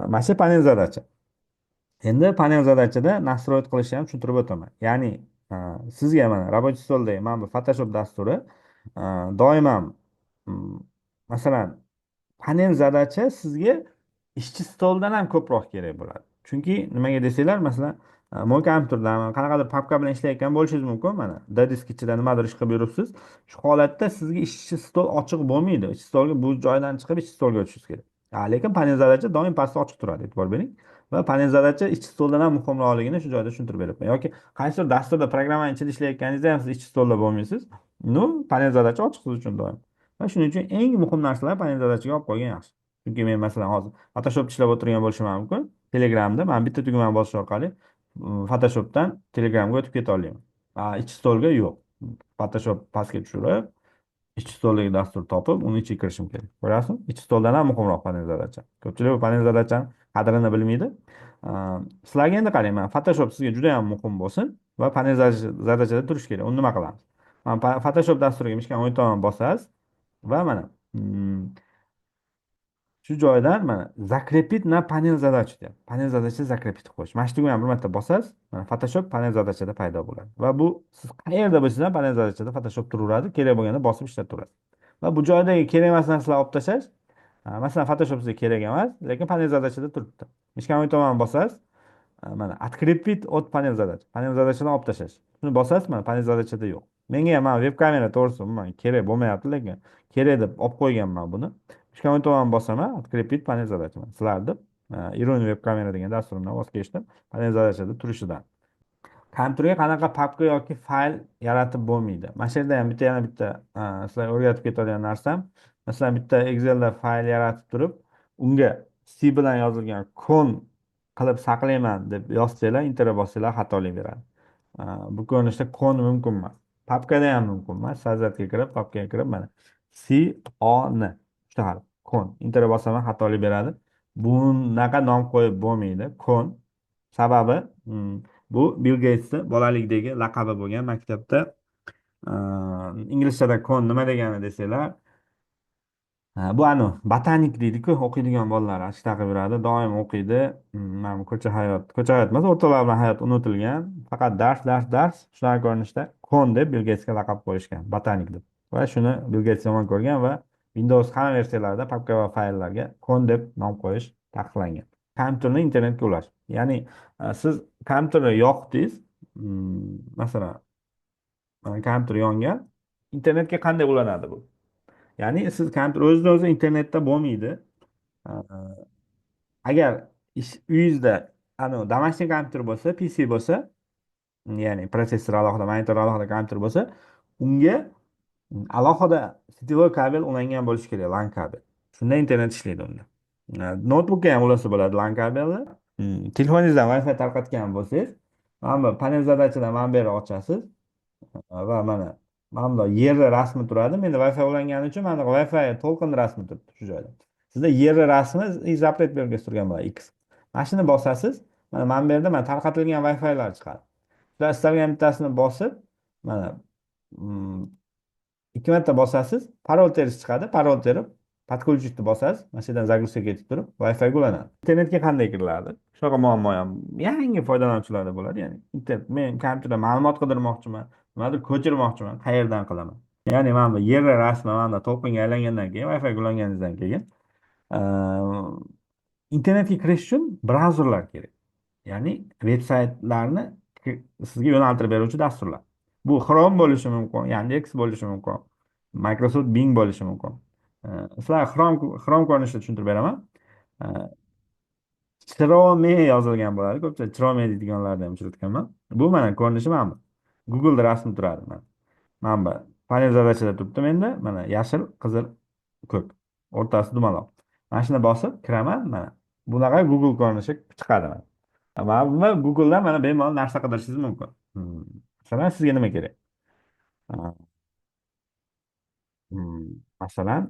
Mana shu панель задача. Endi панель задача da настроить qilishni ham tushuntirib o'taman. Ya'ni sizga mana рабочий стол dagi mana bu Photoshop dasturi doim ham, masalan, панель задача sizga ishchi stoldan ham ko'proq kerak bo'ladi. Chunki nimaga desanglar, masalan, "Мой компьютер" dan qanaqadir papka bilan ishlayotgan bo'lishingiz mumkin. Mana D disk ichida nimadir ish qilib yuribsiz. Shu holatda sizga ishchi stol ochiq bo'lmaydi. Ishchi stolga, bu joydan chiqib ishchi stolga o'tishingiz kerak. Lekin панель задача doim pastda ochiq turadi, e'tibor bering. Va панель задача ishchi stoldan ham muhimroqligini shu joyda tushuntirib beryapman. Yoki qaysidir dasturda, programmani ichida ishlayotganingizda ham siz ishchi stolda bo'lmaysiz. Ну, панель задача ochiq siz uchun doim. Va shuning uchun eng muhim narsalar панель задача ga olib qo'ygan yaxshi. Chunki men, masalan, hozir Photoshop ishlab o'tirgan bo'lishim ham mumkin. Telegramda man bitta tugmani bosish orqali Photoshopdan Telegramga o'tib keta olaman. Ishchi stolga yo'q. Photoshop pastga tushirib, ishchi stoldagi dastur topib, uni ichiga kirishim kerak. Ko'ryapsizmi? Ishchi stoldan ham muhimroq панель задача. Ko'pchilik bu панель задача ni qadrini bilmaydi. Sizlarga endi qarang, mana Photoshop sizga juda ham muhim bo'lsin va панель задача da turishi kerak. Uni nima qilamiz? Mana Photoshop dasturiga мышка ni o'ng tomon bosasiz va mana shu joydan mana "Закрепить на панель задач" deyapti. Панель задача закрепить qilib qo'yish. Mana shu tugmani bir marta bosasiz, mana Photoshop панель задача da paydo bo'ladi. Va bu siz qayerda bo'lsangiz ham панель задача da Photoshop turaveradi, kerak bo'lganda bosib ishlataverasiz. Va bu joydagi kerak emas narsalarni olib tashlash, masalan, Photoshop sizga kerak emas, lekin панель задача da turibdi. Мышка ni o'ng tomon bosasiz, mana "Открепить от панель задач". Панель задача dan olib tashlash. Shuni bosasiz, mana панель задача da yo'q. Menga ham mana veb kamera, to'g'risi, umuman kerak bo'lmayapti, lekin kerak deb olib qo'yganman buni. Мышка ni o'ng tomon bosaman, "Открепить панель задача". Sizlar deb Irony veb kamera degan dasturimdan voz kechdim. Панель задача da turishidan. Kompyuterga qanaqa papka yoki fayl yaratib bo'lmaydi? Mana shu yerda ham bitta, yana bitta sizlarga o'rgatib ketadigan narsam, masalan, bitta Excelda fayl yaratib turib, unga C bilan yozilgan "con" qilib saqlayman deb yozsanglar, enter bossanglar, xatolik beradi. Bu ko'rinishda "con" mumkin emas. Papkada ham mumkin emas. "Создать" ga kirib, papkaga kirib, mana C O N, uchta harf, "con", enter bosaman, xatolik beradi. Bunaqa nom qo'yib bo'lmaydi "con". Sababi bu Bill Gatesni bolalikdagi laqabi bo'lgan maktabda. Inglizchada "con" nima degani desanglar, bu anavi botanik deydiku, o'qiydigan bolalar ashta qilib yuradi, doim o'qiydi. Mana bu ko'cha hayot, ko'cha hayot emas, o'rtoqlar bilan hayot unutilgan, faqat dars, dars, dars. Shunaqa ko'rinishda "con" deb Bill Gatesga laqab qo'yishgan, botanik deb. Va shuni Bill Gates yomon ko'rgan va Windows hamma versiyalarida papka va fayllarga "con" deb nom qo'yish taqiqlangan. Kompyuterni internetga ulash, ya'ni siz kompyuterni yoqdingiz, masalan, mana kompyuter yongan, internetga qanday ulanadi bu? Ya'ni siz kompyuter o'zidan o'zi internetda bo'lmaydi. Agar ish uyingizda anavi домашний kompyuter bo'lsa, PC bo'lsa, ya'ni protsessor alohida, monitor alohida kompyuter bo'lsa, unga alohida сетевой kabel ulangan bo'lishi kerak, LAN kabel. Shunda internet ishlaydi unda. Noutbukka ham ulasa bo'ladi LAN kabelni. Telefoningizdan Wi-Fi tarqatgan bo'lsangiz, mana bu панель задача dan mana bu yerga ochasiz va mana bundoq yerni rasmi turadi. Menda Wi-Fi ulangani uchun mana bunaqa Wi-Fi to'lqin rasmi turibdi shu joyda. Sizda yerni rasmi и запрет belgisi turgan bo'ladi, X. Mana shuni bosasiz, mana bu yerda mana tarqatilgan Wi-Filar chiqadi. Sizlar istalgan bittasini bosib, mana ikki marta bosasiz, parol terish chiqadi. Parol terib, "Подключить" ni bosasiz, mana shu yerdan загрузка ketib turib, Wi-Fi ulanadi. Internetga qanday kiriladi? Shunaqa muammo ham yangi foydalanuvchilarda bo'ladi. Ya'ni internet, men kompyuterda ma'lumot qidirmoqchiman, nimadir ko'chirmoqchiman, qayerdan qilaman? Ya'ni mana bu yer rasmi mana to'lqinga aylangandan keyin, Wi-Fi ulanganingizdan keyin internetga kirish uchun brauzerlar kerak. Ya'ni veb saytlarni sizga yo'naltirib beruvchi dasturlar. Bu Chrome bo'lishi mumkin, Yandex bo'lishi mumkin, Microsoft Bing bo'lishi mumkin. Sizlarga Chrome ko'rinishida tushuntirib beraman. Chrome yozilgan bo'ladi. Ko'pchilik Chrome deydiganlarni ham uchratganman. Bu mana ko'rinishi mana bu. Google'da rasmi turadi mana. Mana bu панель задача da turibdi menda. Mana yashil, qizil, ko'k. O'rtasi dumaloq. Mana shuni bosib kiraman, mana. Bunaqa Google ko'rinishi chiqadi mana. Mana buni Google'dan mana bemalol narsa qidirishingiz mumkin. Masalan, sizga nima kerak? Masalan,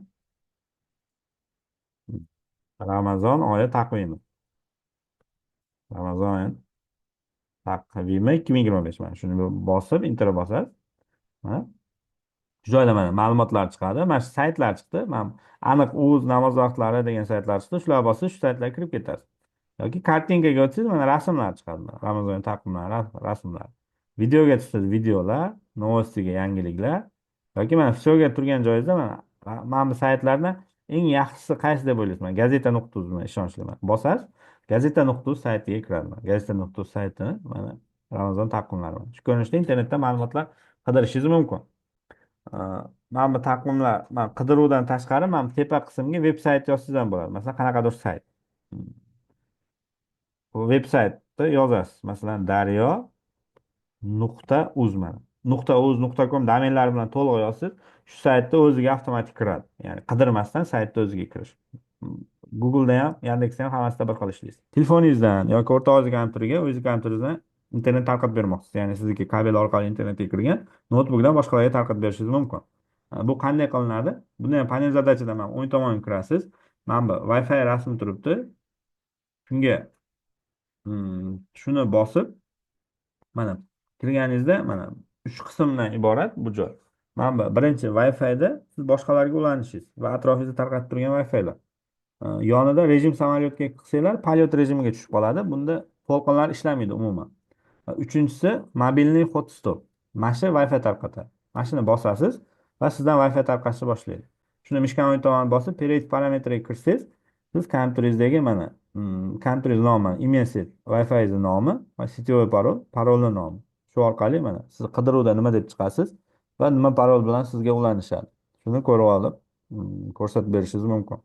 Ramazon oyi taqvimi. Ramazon oyi taqvimi 2025, mana shuni bosib enter bosasiz. Mana Shu joyda mana ma'lumotlar chiqadi. Mana shu saytlar chiqdi. Mana aniq uz namoz vaqtlari degan saytlar chiqdi. Shularga bossangiz, shu saytlarga kirib ketasiz. Yoki картинка ga o'tsangiz, mana rasmlar chiqadi. Mana Ramazon taqvimlari, rasmlar. Videoga tushsangiz, videolar, новости ga yangiliklar yoki mana всё ga turgan joyingizda mana bu saytlardan eng yaxshisi qaysi deb o'ylaysiz? Mana gazeta.uz ishonchli. Mana bosasiz, gazeta.uz saytiga kiradi. Mana gazeta.uz saytini mana Ramazon taqvimlari. Shu ko'rinishda internetda ma'lumotlar qidirishingiz mumkin. Mana bu taqvimlar, mana qidiruvdan tashqari, mana bu tepa qismga veb sayt yozsangiz ham bo'ladi. Masalan, qanaqadir sayt. Bu veb saytda yozasiz. Masalan, daryo.uz mana. .uz, .com domenlari bilan to'liq yozsangiz, shu saytda o'ziga avtomatik kiradi. Ya'ni qidirmasdan saytda o'ziga kirish. Google'da ham, Yandexda ham, hammasida bir xil ishlaysiz. Telefoningizdan yoki o'rtog'ingiz kompyuteriga o'zingiz kompyuteringizdan internet tarqatib bermoqchisiz. Ya'ni sizniki kabel orqali internetga kirgan noutbukdan boshqalarga tarqatib berishingiz mumkin. Bu qanday qilinadi? Buni ham панель задач ida mana o'ng tomonga kirasiz. Mana bu Wi-Fi rasmi turibdi. Shunga shuni bosib, mana kirganingizda mana uch qismdan iborat bu joy. Mana bu birinchi Wi-Fi'da siz boshqalarga ulanishingiz va atrofingizda tarqatib turgan Wi-Fi'lar. Yonida режим самолёт ga qilsanglar, полёт rejimiga tushib qoladi. Bunda to'lqinlar ishlamaydi umuman. Uchinchisi мобильный hotspot. Mana shu Wi-Fi tarqatadi. Mana shuni bosasiz va sizdan Wi-Fi tarqashni boshlaydi. Shuni мышка ni o'ng tomon bosib, перейти параметр ga kirsangiz, siz kompyuteringizdagi mana kompyuteringiz nomi, имя сеть, Wi-Fi'ingizni nomi va сетевой parol, parolni nomi. Shu orqali mana siz qidiruvda nima deb chiqasiz va nima parol bilan sizga ulanishadi. Shuni ko'rib olib, ko'rsatib berishingiz mumkin.